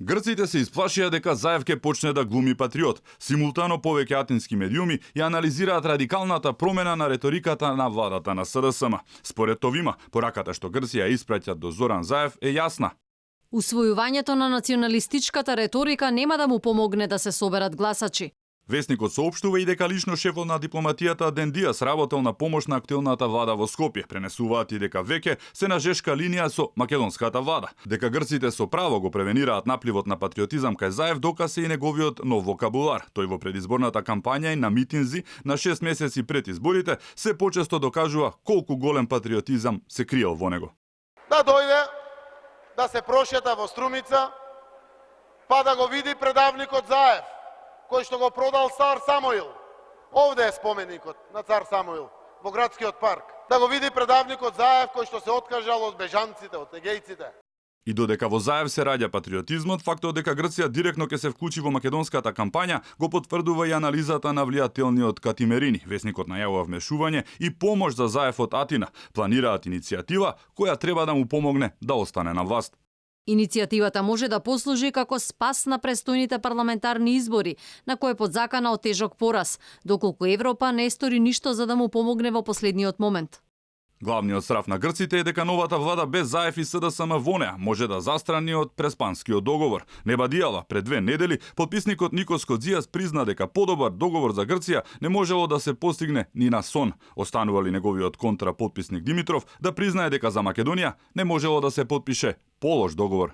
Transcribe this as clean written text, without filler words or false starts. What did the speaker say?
Грците се исплашија дека Заев ќе почне да глуми патриот. Симултано повеќе атински медиуми ја анализираат радикалната промена на реториката на владата на СДСМ. Според Товима, пораката што Грција испраќа до Зоран Заев е јасна. Усвојувањето на националистичката реторика нема да му помогне да се соберат гласачи. Весникот соопштува и дека лично шефот на дипломатијата Ден Диас работел на помош на актуелната влада во Скопје. Пренесуваат и дека веќе се на жешка линија со македонската влада. Дека грците со право го превенираат напливот на патриотизам кај Заев докаже и неговиот нов вокабулар. Тој во предизборната кампања и на митинзи на 6 месеци пред изборите се почесто докажува колку голем патриотизам се криел во него. Да дојде, да се прошета во Струмица, па да го види предавникот Заев, кој што го продал цар Самуил. Овде е споменикот на цар Самуил, во градскиот парк. Да го види предавникот Заев, кој што се откажал од бежанците, од егејците. И додека во Заев се раѓа патриотизмот, фактот дека Грција директно ќе се вклучи во македонската кампања го потврдува и анализата на влијателниот Катимерини. Весникот најавува вмешување и помош за Заев од Атина. Планираат иницијатива која треба да му помогне да остане на власт. Иницијативата може да послужи како спас на престојните парламентарни избори, на кој подзакана од тежок пораз, доколку Европа не стори ништо за да му помогне во последниот момент. Главниот страв на грците е дека новата влада без Заев и СДСМ во неа може да застрани од Преспанскиот договор. Небадијала пред 2 недели потписникот Никос Кодзијас призна дека подобар договор за Грција не можело да се постигне ни на сон. Останували неговиот контрапотписник Димитров да признае дека за Македонија не можело да се потпише полош договор.